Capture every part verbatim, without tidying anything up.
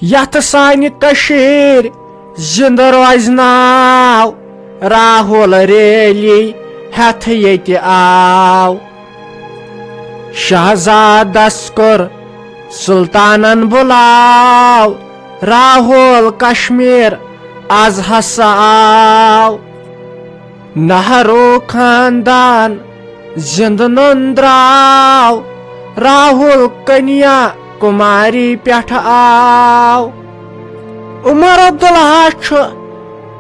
یتھ سانہِ کٔشیٖرِ زِندٕ روزِ ناو، راہُل ریلی ہٮ۪تھ ییٚتہِ آو۔ شہزادس کوٚر سلطانن بُلاو، راہُل کشمیر از ہسا آو۔ نہرو خاندان زِندٕ نُن درٛاو، راہُل کنیا کُماری پٮ۪ٹھ آو۔ عمر عبداللہ چھُ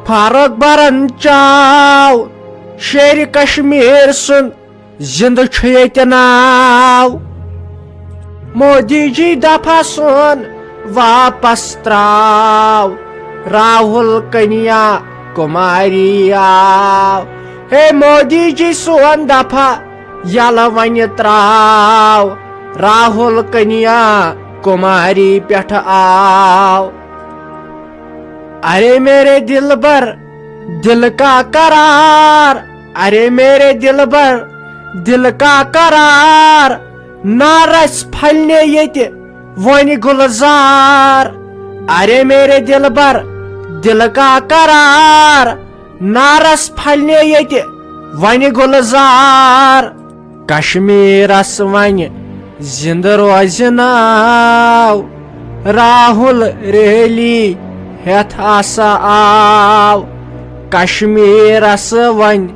فاروق برن چاو، شیرِ کشمیر سُنٛد زِندٕ چھُ ییٚتہِ ناو۔ مودی جی دفعہ سون واپس تراو، راہُل کنیا کُماری آو۔ ہے مودی جی سون دفعہ یلہٕ وۄنۍ تراو، راہُل کنیا کُماری پٮ۪ٹھ آو۔ ارے میرے دلبر، دل کا قرار، ارے میرے دلبر، دل کا قرار، نارس پھلنے ییٚتہِ وۄنۍ گُلزار۔ ارے میرے دلبر، دل کا قرار، نارس پھلنے ییٚتہِ وۄنۍ گُلزار۔ کشمیرس وۄنۍ زِندٕ روزِ ناو، راہُل ریلی ہٮ۪تھ ہسا آو۔ کشمیرس وۄنۍ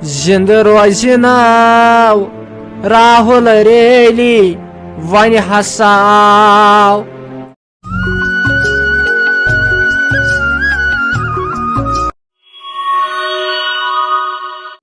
زِندٕ روزِ ناو، راہُل ریلی وۄنۍ ہسا آو۔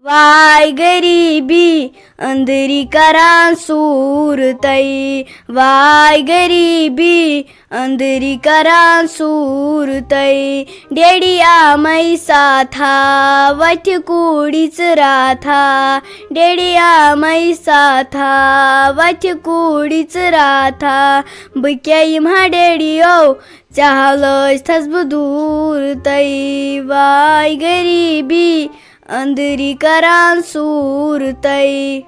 واے غریبی أنٛدری کران سوٗر تۄہہِ، واے غریبی أنٛدری کران سوٗر تۄہہِ۔ ڈیڈی آمے ساتھا، وتھِ کوٗڑی ژٕ راتھا۔ ڈیڈی آمے ساتھا، وتھِ کوٗڑی ژٕ راتھا۔ بہٕ کیٛاہ یِمہٕ ہا ڈیڈیو، ژےٚ ہا لٲج تھس بہٕ دوٗر تۄہہِ۔ واے غریبی أنٛدری کران سوٗر تۄہہِ۔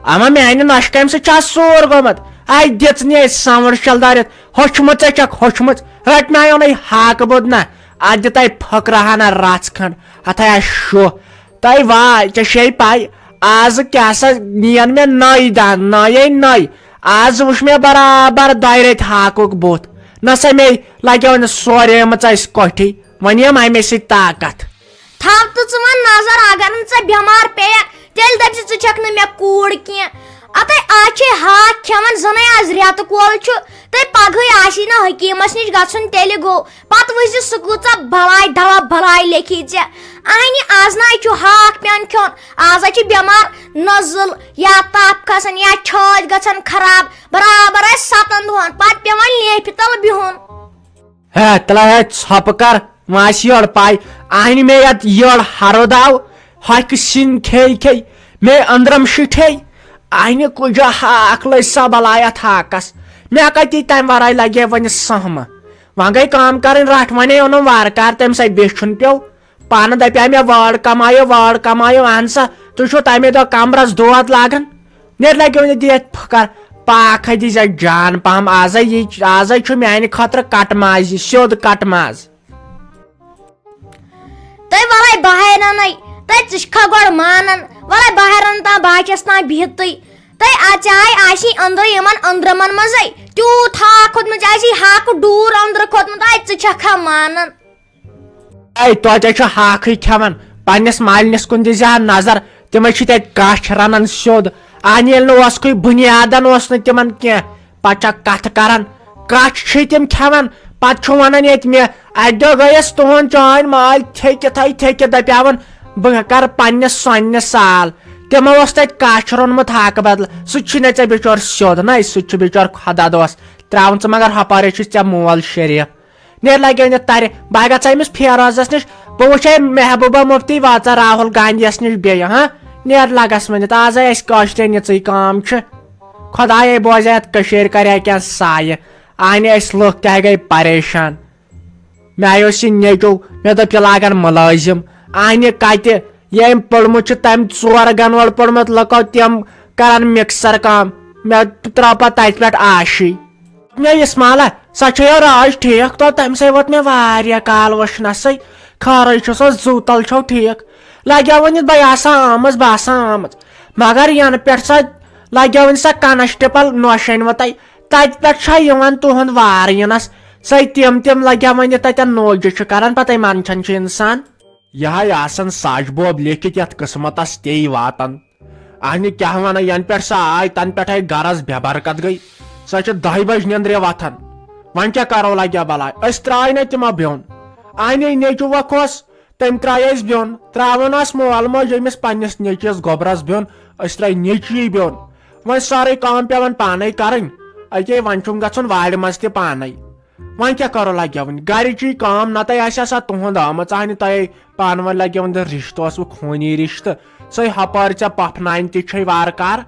اما میانہِ نۄشہِ کامہِ سۭتۍ چھُ آز سور گوٚمُت۔ آے دِژ نہٕ اَسہِ ساوُنٛڈ شلدارِتھ۔ ہوٚچھمٕژ ژےٚ چھکھ ہوٚچھمٕژ۔ رٹنایو نے ہاکہٕ بوٚد نہ۔ اتھ دِتاے پھٔکرہنا رژھ کھنڈ۔ اتھ آے شُہ۔ تۄہہِ واے، ژےٚ چھے پاے، آز کیٛاہ سا نِین مےٚ نٔے دند، نٔیے نٔے۔ آز وٕچھ مےٚ برابر دۄیہِ ریٚتۍ ہاکُک بُتھ۔ نہ سا مے لگیو نہٕ سوریمٕژ اَسہِ کۄٹھی۔ وۄنۍ یِم امے سۭتۍ طاقت۔ تھاو تہٕ ژٕ وَن نظر، اگر نہٕ ژےٚ بٮ۪مار پیٚیَکھ، تیٚلہِ دٔپۍ زِ ژٕ چھَکھ نہٕ مےٚ کوٗر کینٛہہ۔ اَتَے آز چھے ہاکھ کھٮ۪وان، زَنَے آز رٮ۪تہٕ کول چھُ، تہٕ پَگہٕے آسی نہٕ حکیٖمَس نِش گژھُن، تیٚلہِ گوٚو۔ پَتہٕ وٕچھ زِ سُہ کۭژاہ بَلاے دَوا بَلاے لیکھی ژےٚ۔ اَہنہِ، آز نہ حظ چھُ ہاکھ پیٚوان کھیوٚن، آز حظ چھِ بٮ۪مار نٔزٕل یا تَپھ کھَسان یا چھٲتۍ گژھان خراب، برابر آسہِ سَتَن دۄہَن، پَتہٕ پیٚوان لیفہِ تَل بِہُن۔ ہے تلے ہے ژھۄپہٕ کر، وۄنۍ آسہِ یٔڑ پاے۔ اہنہِ مےٚ یتھ یٔڑ ہرُد آو، ہۄکھِ سِنۍ کھے کھے، مے أنٛدرم شِٹھے۔ اہنہِ کُجا ہاکھ لٔج سا بلاے اتھ ہاکس۔ مےٚ کتی تمہِ ورٲے لگے وۄنۍ سہمہٕ۔ وۄنۍ گٔے کٲم کرٕنۍ، رٹھ ونے اوٚنُم وارٕ کار، تمہِ سۭتۍ بیچھُن پیوٚو۔ پانہٕ دپیٛاو مےٚ وٲر کمایو، وٲر کمایو، اہن سا، تُہۍ چھِو تمے دۄہ کمرس دود لاگان۔ نیرِ لگیو نہٕ دِتھ پھٕکر۔ پاکھ ہے دِژ اَسہِ جان پہم۔ آزے یہِ، آزے چھُ میانہِ خٲطرٕ کٹہٕ ماز یہِ، سیوٚد کٹہٕ ماز۔ تہٕ وَلَے بہٕ ہاے رَنَے، تہٕ ژٕ چھِکھا گۄڈٕ مانان؟ وَلَے بہٕ ہاے رَنہٕ تام، بہٕ ہاے چھَس تام بِہِتٕے۔ تہٕ اَژیٛاے آسی أنٛدرٕ یِمَن أنٛدرَمَن منٛزَے تیوٗت ہاکھ کھوٚتمُت، آسی ہاکہٕ ڈوٗر أنٛدرٕ کھوٚتمُت، آے ژٕ چھَکھا مانان؟ اے، توتہِ چھُ ہاکھٕے کھٮ۪وان۔ پننِس مالِنِس کُن دِزِ ہا نظر، تِمے چھِ تتہِ کچھ رنان سیوٚد۔ اہنہِ ییٚلہِ نہٕ اوسکُے بُنیادن اوس نہٕ تِمن کینٛہہ، پتہٕ چھا کتھٕ کران؟ کچھ چھِ تِم کھٮ۪وان، پتہٕ چھُ ونان ییٚتہِ مےٚ، اکہِ دۄہ گٔیس تُہُنٛد چٲنۍ مالۍ تھیٚکِتھ ہے تھیٚکِتھ، دپیاون بہٕ کرٕ پننِس سۄننہِ سال۔ تِمو اوس تتہِ کچھ روٚنمُت ہاکہٕ بدلہٕ، سُہ تہِ چھُے نہٕ ژےٚ بچور سیوٚد نہ، سُہ تہِ چھُ بچور خۄدا دوس تراوُن ژٕ، مگر ہۄپٲرۍ چھُے ژےٚ مول شریف۔ نیر لگیو نہٕ ترِ۔ بہٕ گژھٕ أمِس فیروزس نِش، بہٕ وٕچھے محبوبہ مفتی واژا راہُل گاندھیس نِش بیٚیہِ۔ ہاں، نیر لگس ؤنِتھ، آز ہے اَسہِ کٲشرٮ۪ن یِژٕے کٲم چھِ۔ خۄدایے بوزِ یتھ کٔشیٖرِ کرِ ہا کینٛہہ سایہِ۔ اہنہِ أسۍ لُکھ تہِ ہے گٔے پریشان۔ مےٚ اوس یہِ نیٚچو، مےٚ دوٚپ یہِ لاگن مُلٲزِم۔ اہنہِ کتہِ، ییٚمۍ پوٚرمُت چھُ تٔمۍ ژور گنوڑ پوٚرمُت، لُکو تِم کران مکسر کٲم۔ مےٚ ترٲو پتہٕ تتہِ پٮ۪ٹھ آشی۔ مےٚ اسماعیلا، سۄ چھےٚ یو راج ٹھیٖک؟ تو تَمہِ سۭتۍ ووت مےٚ واریاہ کال وٕچھنَسٕے۔ خٲرٕے چھُ سۄ زُو تَل چھو ٹھیٖک؟ لَگیو وۄنۍ یہِ بہٕ آسان آمٕژ، بہٕ آسان آمٕژ۔ مگر یَنہٕ پٮ۪ٹھ سۄ لَگیو وۄنۍ سۄ کانسٹیبل نوشٲنۍ وَتَے، تَتہِ پٮ۪ٹھ چھےٚ یِوان تُہُنٛد وار یِنَس۔ سۄے تِم تِم لَگیو وۄنۍ یہِ تَتٮ۪ن نوجہِ چھُ کَران، پَتَے منٛدچھان چھُ اِنسان۔ یہِ ہاے آسان سَچ بوب لیکھِتھ یَتھ قٕسمَتَس تے واتان۔ اہنہِ کیٛاہ وَنہٕ، یَنہٕ پٮ۪ٹھ سۄ آے، تَنہٕ پٮ۪ٹھَے گَرَس بے برکت گٔے۔ سۄ چھِ دَہہِ بَجہِ نیٚنٛدرِ وۄتھان۔ وۄنۍ کیٛاہ کَرو لَگیا بَلاے؟ أسۍ ترٛاے نہ تِمَن بیوٚن۔ اہنہِ نیٚچوٗ وۄکھ اوس، تٔمۍ ترٛایے أسۍ بیوٚن۔ ترٛاوُن آس مول موج أمِس پنٛنِس نیٚچوِس گۄبرَس بیوٚن، أسۍ ترٛاے نیٚچوٗیی بیوٚن۔ وۄنۍ سٲرٕے کٲم پٮ۪وان پانَے کَرٕنۍ۔ أکے وۄنۍ چھُم گژھُن وارِ منٛز تہِ پانَے۔ وۄنۍ کیٛاہ کَرو لَگیا وۄنۍ؟ گَرِچی کٲم، نَتہٕ آسہِ ہا سۄ تُہُنٛد آمٕژ۔ اہنہِ تۄہے پانہٕ ؤنۍ لَگیو نہٕ رِشتہٕ، اوسوٕ خوٗنی رِشتہٕ۔ سۄے ہۄپٲرۍ ژےٚ پۄپھناونہِ تہِ چھے وارٕ کار۔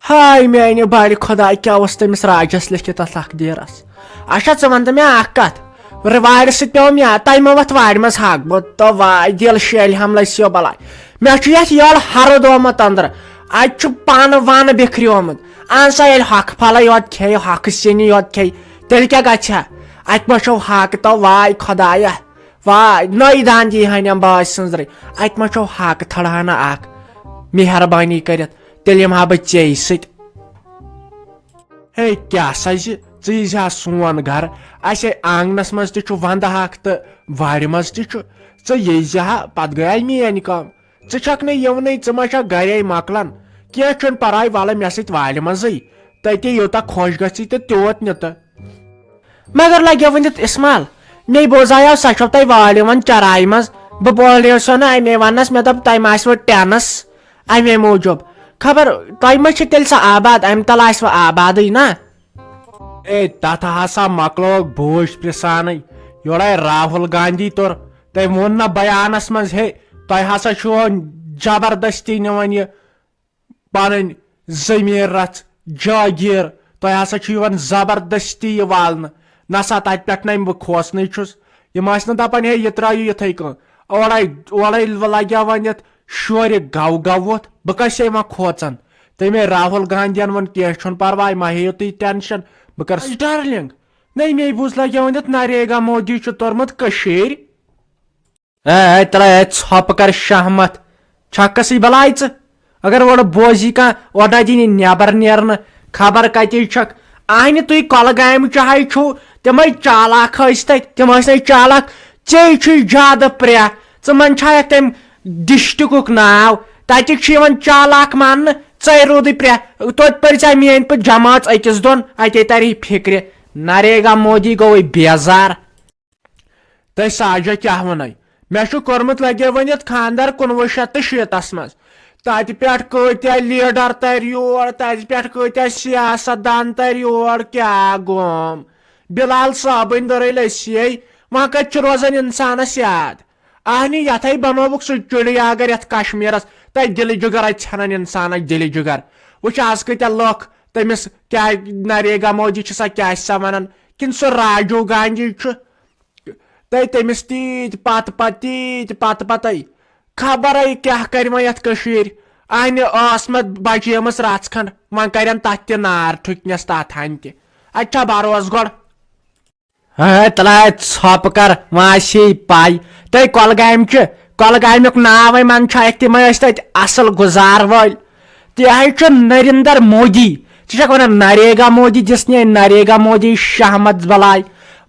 ہاے میانہِ بڑِ خۄداے، کیٛاہ اوس تٔمِس راجس لیکھِتھ تتھ تقدیٖرس؟ اچھا، ژٕ وَن تہٕ مےٚ اکھ کتھ، وارِ سۭتۍ پیوٚو مےٚ، تۄہہِ ما وۄتھ وارِ منٛز حق؟ بہٕ تو واے دِل شیلہِ ہم لسیو بلاے۔ مےٚ چھُ یتھ یٔڑ ہرُد آمُت أنٛدرٕ، اتہِ چھُ پن ون بِکھریومُت۔ اہن سا، ییٚلہِ ہۄکھٕ پھلے یوت کھیٚیہِ، ہۄکھٕ سِنہِ یوت کھیٚیہِ، تیٚلہِ کیٛاہ گژھِ ہا؟ اتہِ ما چھو حق؟ تو واے خۄدایا۔ واے، نٔے دان دی ہانٮ۪م باج سٕنٛزرٕے۔ اتہِ ما چھو حق تھڑہانہ اکھ؟ مہربٲنی کٔرِتھ، تیٚلہِ یِمہٕ ہا بہٕ ژیٚیہِ سۭتۍ۔ ہے، کیٛاہ سا زِ ژٕ ییٖزِ ہا سون گرٕ، اسے آنگنس منٛز تہِ چھُ ونٛدٕ حق تہٕ وارِ منٛز تہِ چھُ۔ ژٕ ییٖزِ ہا، پتہٕ گٔیے میٲنۍ کٲم۔ ژٕ چھکھ نہٕ یِونٕے، ژٕ ما چھکھ گرے مۄکلان؟ کینٛہہ چھُنہٕ پرواے، ولہٕ مےٚ سۭتۍ والہِ منٛزٕے، تتی یوٗتاہ خۄش گژھی تہٕ تیوٗت نہِ تہٕ۔ مگر لگیو ؤنِتھ اسمال، مے بوزایو سۄ چھو تۄہہِ والہِ وۄنۍ چراے منٛز۔ بہٕ بولیو سۄ نہٕ امے وننس، مےٚ دوٚپ تۄہہِ ما آسِوٕ ٹینس امے موٗجوٗب۔ خبر تۄہہِ ما چھِ تیٚلہِ سۄ آباد، امہِ تل آسِوٕ آبادٕے نا؟ اے، تتھ ہسا مۄکلووُکھ بوٗج پرژھانٕے۔ یورے راہُل گاندھی توٚر، تٔمۍ ووٚن نہ بیانس منٛز، ہے، تۄہہِ ہسا چھُو زبردستی نِوان یہِ پنٕنۍ زٔمیٖن رژھ جاگیٖر، تۄہہِ ہسا چھُ یِوان زبردستی یہِ والنہٕ۔ نہ سا، تتہِ پٮ۪ٹھ نَے بہٕ کھوژنٕے چھُس۔ یِم ٲسۍ نہٕ دپان، ہے، یہِ ترٲیِو یِتھَے کٔنۍ۔ اورَے، اورَے لگیٛاو وۄنۍ یَتھ شورِ گَو گَو ووٚتھ، بہٕ کَسے وۄنۍ کھوژان؟ تٔمۍ راہُل گاندھیَن ووٚن، کینٛہہ چھُنہٕ پرواے، مہ ہیٚیِو تُہۍ ٹٮ۪نشَن، بہٕ کَرٕ۔ ڈارلنگ، نَے مے بوٗز لگیٛاو وۄنۍ یَتھ نریگا مودی چھُ توٚرمُت کٔشیٖرِ۔ اے، اے، ترٛا، اے، ژھۄپہٕ کر شہمت۔ چھکھ کسٕے بلاے ژٕ؟ اگر اورٕ بوزی کانٛہہ، اورٕ نہ دِنی نٮ۪بر نیرنہٕ، خبر کتے چھکھ۔ اہنہِ تُہۍ کۄلگامہِ چاہے چھِو، تِمے چالاک ٲسۍ تتہِ، تِم ٲسۍ نَے چالاک۔ ژے چھُے زیادٕ پرٛیہ، ژٕ من چھایکھ تمہِ ڈسٹرکُک ناو، تتِکۍ چھِ یِوان چالاک ماننہٕ، ژے روٗدٕے پرٛیہ۔ توتہِ پٔرۍ ژےٚ میٲنۍ پٲٹھۍ جمٲژ أکِس دۄن، اتے ترِ فکرِ۔ نریگا مودی گوٚوٕے بیزار۔ تہٕ ساجہ کیٛاہ وَنَے؟ مےٚ چھُ کوٚرمُت لگے وۄنۍ یَتھ خانٛدر کُنوُہ شیٚتھ تہٕ شیٖتَس منٛز۔ تَتہِ پٮ۪ٹھ کۭتیٛاہ لیٖڈر تَرِ یور، تَتہِ پٮ۪ٹھ کۭتیٛاہ سیاست دان تَرِ یور، کیٛاہ گوم؟ بِلال صٲبٕنۍ دٔرٕلۍ أسی، وۄنۍ کَتہِ چھُ روزان اِنسانَس یاد؟ اہنی، یَتھَے بنووُکھ سُہ چِڑیا گھر یَتھ کشمیٖرَس، تَتہِ دِلہِ جِگر اَتہِ ژھٮ۪نان اِنسانَس دِلہِ جِگر۔ وٕچھ آز کۭتیٛاہ لُکھ تٔمِس کیٛاہ، نریگا مودی چھِ سۄ کیٛاہ چھِ سۄ وَنان؟ کِنہٕ سُہ راجیو گاندھی چھُ؟ تہٕ تٔمِس تیٖتۍ پتہٕ پتہٕ، تیٖتۍ پتہٕ پتے۔ خبرے کیٛاہ کرِ وۄنۍ یتھ کٔشیٖرِ۔ اہنہِ ٲس مےٚ بچیمٕژ رژھ کھنڈ، وۄنۍ کرن تتھ تہِ نار ٹھُکنس تتھ ہنہِ تہِ۔ اتہِ چھا بروسہٕ گۄڈٕ؟ ہے، تلے ژھۄپہٕ کر، وۄنۍ آسہِ پاے۔ تُہۍ کۄلگامہِ چھِ، کۄلگامیُک ناوے منٛد چھُ اتہِ، تِمے ٲسۍ تتہِ اصل گُزار وٲلۍ۔ تہِ ہے چھُ نریندر مودی۔ ژٕ چھکھ ونان نریگا مودی دِژ نے، نریگا مودی شہمت بلاے۔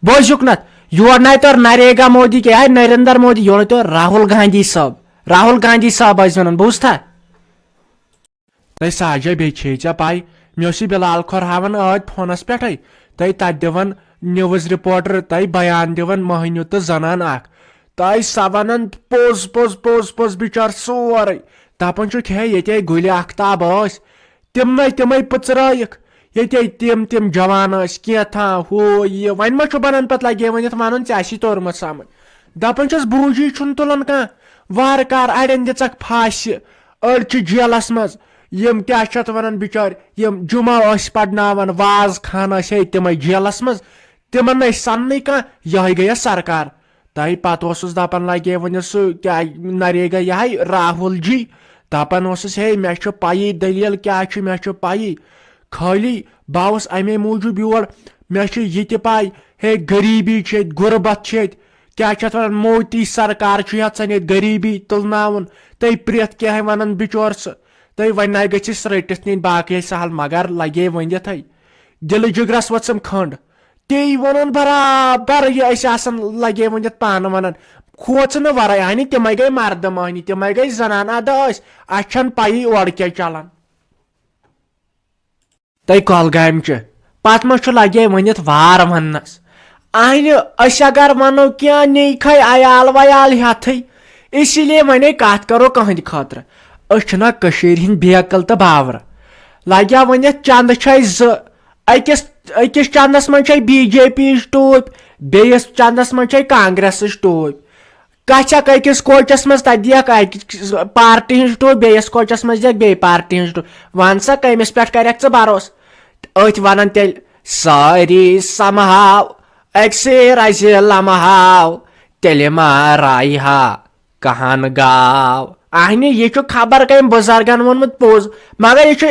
بوزیُک نتھ، یور ناے تور نریگا مودی کیٛاہ ہے نریندر مودی، یور تور راہل گاندھی صٲب۔ راہل گاندھی صٲب ٲسۍ ونان، بوٗزتھا؟ تۄہہِ ساجا بیٚیہِ چھے ژےٚ پاے، مےٚ اوس یہِ بلال کھۄر ہاوان ٲدۍ فونس پٮ۪ٹھے۔ تۄہہِ تتہِ دِوان نیوز رپورٹر، تۄہہِ بیان دِوان مٔہنیوٗ تہٕ زنان اکھ۔ تۄہہِ سۄ ونان پوٚز، پوٚز، پوٚز، پوٚز بچار سورُے۔ دپان چھُکھ، ہے، ییٚتے گُلہِ آختاب ٲسۍ، تِمنٕے تِمے پٕژرٲیِکھ۔ ییٚتے تِم تِم جوان ٲسۍ، کینٛہہ تھا ہُہ یہِ۔ وۄنۍ ما چھُ بنان پتہٕ لگے ؤنِتھ ونُن، ژےٚ آسی توٚرمُت سمجھ۔ دپان چھُس، بوٗجی چھُنہٕ تُلان کانٛہہ۔ وارٕ کار اڑٮ۪ن دِژکھ پھاسہِ، أڑۍ چھِ جیلس منٛز۔ یِم کیٛاہ چھِ اتھ ونان بچٲرۍ، یِم جمعہ ٲسۍ پرناوان، واز خان ٲسۍ ہے تِمے جیلس منٛز۔ تِمن نہٕ ٲسۍ سننٕے کانٛہہ، یہے گٔیس سرکار۔ تۄہہِ پتہٕ اوسُس دپان، لگے وۄنۍ سُہ کیٛاہ، نریگا یہے راہُل جی۔ دپان اوسُس، ہے، مےٚ چھُ پَیی دٔلیٖل کیٛاہ چھُ، مےٚ چھُ پَیی۔ خٲلی بہٕ آوُس اَمے موٗجوٗب یور۔ مےٚ چھِ یہِ تہِ پَے، ہے، غریٖبی چھِ ییٚتہِ، غُربت چھِ ییٚتہِ، کیٛاہ چھِ اَتھ وَنان، موتی سرکار چھُ یَژھان ییٚتہِ غریٖبی تُلناوُن۔ تُہۍ پرٛٮ۪تھ کینٛہہ وَنان بِچور سُہ، تُہۍ وۄنۍ نَے گٔژھِس رٔٹِتھ نِنۍ، باقٕے سہل، مگر لَگے ؤنِتھ ہے۔ دِلہٕ جِگرَس وٲژٕم کھٔنٛڈ۔ تی وَنان برابر یہِ أسۍ آسان لَگے ؤنِتھ پانہٕ وَنان۔ کھوژنہٕ وَرٲے اَہنہِ تِمَے گٔے مَردٕ مۄہنی، تِمَے گٔے زَنان اَدٕ ٲسۍ۔ اَسہِ چھَنہٕ پَیی اورٕ کیٛاہ چَلان۔ تۄہہِ کۄلگامہِ چہِ، پتہٕ ما چھُ لگے ؤنِتھ وار وننس؟ اہنہِ، أسۍ اگر ونو کینٛہہ نیٖکھے عیال ویال ہیتھٕے، اسی لیے ونے کتھ کرو کہنٛدِ خٲطرٕ۔ أسۍ چھِنہ کٔشیٖرِ ہِنٛدۍ بیکل تہٕ باورٕ۔ لگیا ؤنِتھ چندٕ چھِ اَسہِ زٕ۔ أکِس، أکِس چندس منٛز چھِ بی جے پی یِچ ٹوپۍ، بیٚیِس چندس منٛز چھِ کانگریسٕچ ٹوپۍ۔ گژھکھ أکِس کوچس منٛز، تتہِ دِیکھ اکہِ پارٹی ہٕنٛز ٹوپۍ، بیٚیِس کوچس منٛز دِیکھ بیٚیہِ پارٹی ہٕنٛز ٹوپۍ۔ ون سا، کٔمِس پٮ۪ٹھ کرکھ ژٕ بھروسہٕ؟ أتھۍ ونان تیٚلہِ، سٲری سمہاو أکسٕے رزِ لمہاو، تیٚلہِ ما رایہِ ہا کہن گاو۔ اہنہِ، یہِ چھُ خبر کٔمۍ بُزرگن ووٚنمُت پوٚز، مگر یہِ چھُ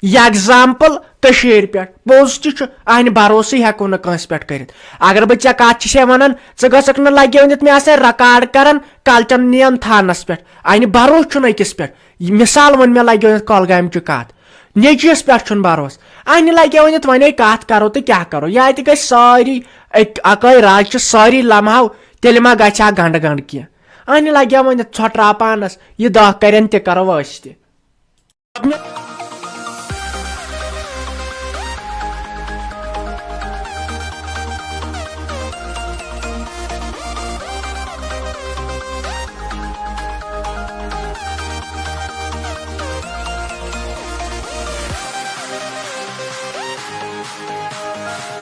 ایگزامپل کٔشیٖرِ پٮ۪ٹھ۔ پوٚز تہِ چھُ، اہنہِ بھروسٕے ہٮ۪کو نہٕ کٲنٛسہِ پٮ۪ٹھ کٔرِتھ۔ اگر بہٕ ژےٚ کتھ چھِ سے ونان، ژٕ گژھکھ نہٕ لگہِ ؤنِتھ مےٚ آسے ریکارڈ کران کلچن نِین تھانس پٮ۪ٹھ۔ اہنہِ بھروسہٕ چھُنہٕ أکِس پٮ۪ٹھ۔ یہِ مثال ووٚن مےٚ لگہِ ؤنِتھ کۄلگامہِ چہِ کتھ۔ نیٚچوِس پٮ۪ٹھ چھُنہٕ بھروسہٕ۔ اہنہِ لگہِ ؤنِتھ وۄنۍ کتھ کرو تہٕ کیٛاہ کرو؟ یا تہِ گژھِ سٲری أکۍ، اکٲے راے چھِ سٲری لمہاو، تیٚلہِ ما گژھِ ہا گنڈٕ گنڈٕ کینٛہہ؟ اہنہِ لگہِ ؤنِتھ ژھۄٹراو پانس، یہِ دہ کرن تہِ کرو أسۍ تہِ۔